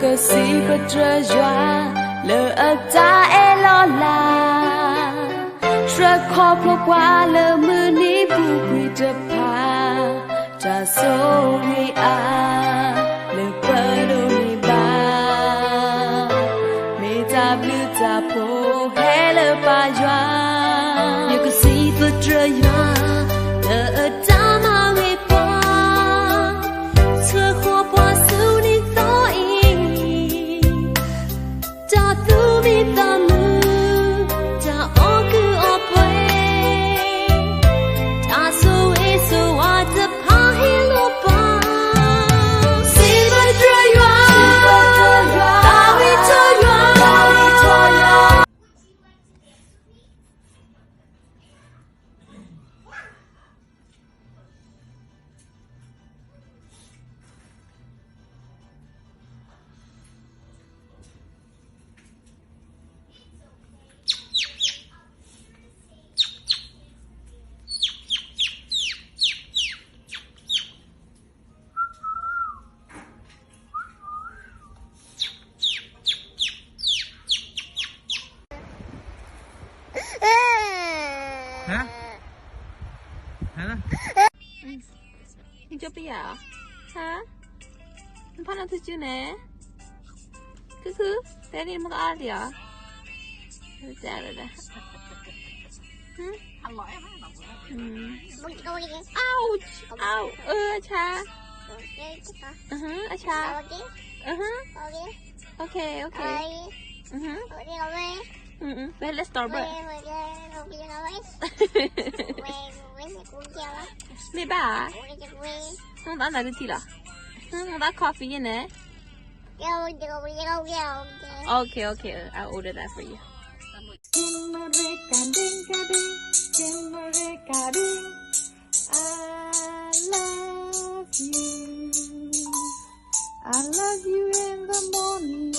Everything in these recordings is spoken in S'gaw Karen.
ကစံးပတြၢၤယွၤ လၢအတၢ်အဲၣ်လီၤလး, ဆှၢခီဖျိပှၤလၢမုၢ်နံၤပူၤကွံာ်တဖၣ်, တၢ်ဆိၣ်ဂ့ၤအါ လၢပဒိးန့ၢ်ဘၣ်, မ့ၢ်တၢ်ဘျုးတၢ်ဖှိၣ်ဟဲလၢပၢ်ယွၤ, ယကစံးပတြၢၤယွၤ လၢအတၢ်မၤဂ့ၤပှၤ, ဆှၢဃီၤပှၤဆူနံၤသီအံၤ, တၢ်သူၣ်မံသးမုာ်, တၢ်အီၣ်ကုၢ်အီပှဲၤ, တၢ်ဆိၣ်ဂ့ၤဆိၣ်ဝါတဖၣ်ဟ့ၣ်လီၤပှၤ, စံးပတြၢၤယွၤ, သးဝံၣ်ထီၣ်ယွၤ. Hah? Hah? နကၠိပယၤ, ဟါ, နဖးနသုစုန့ၣ်, ခုခု, တဲဒ်မကအါလံဧါ, တဲဒ်, ဟါ, ouch, ouch, အဆါ, အဆါ, okay, okay, ဝဲ let's start, but မ့ၢ်ဘၣ်, မ့ၢ်ဘၣ်နၤတထံၣ်လီၤ, မ့ၢ်ဘၣ် coffee ယဲၢ်န့ၣ်, okay, okay, I'll order that for you. I love you. I love you in the morning.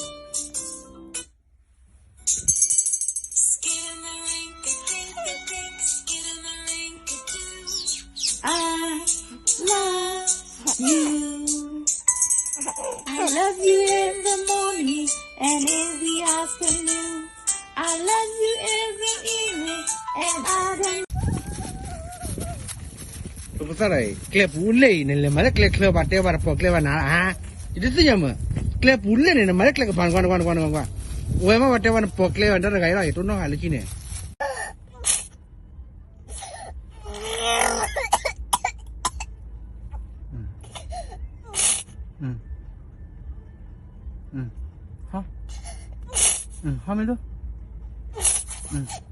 I love you. I love you in the morning and in the afternoon. I love you every evening and I don't ပသရၣ်အံၤ ကျဲပူၤလဲၣ်အံၤ နလဲၤမၤလၢကျဲချၢဘၣ်တဲဘၣ်တပိာ်ကျဲဘၣ်နၤဧါ, ယတသ့ၣ်ညါမး, ကျဲပူၤလဲၣ်န့ၣ် နမၤလၢကျဲကပၤနကွၢ်နကွၢ်နကွၢ်နကွၢ်, ဝဲမ့ၢ်ဘၣ်တဲဘၣ်နပိာ်ကျဲဘၣ် နတဂၤအံၤလီၤ ယတိၢ်နီၣ်ဃာ်လၢခံန့ၣ် ဟါ, ဟါမ့ၢ်ဒိၣ်,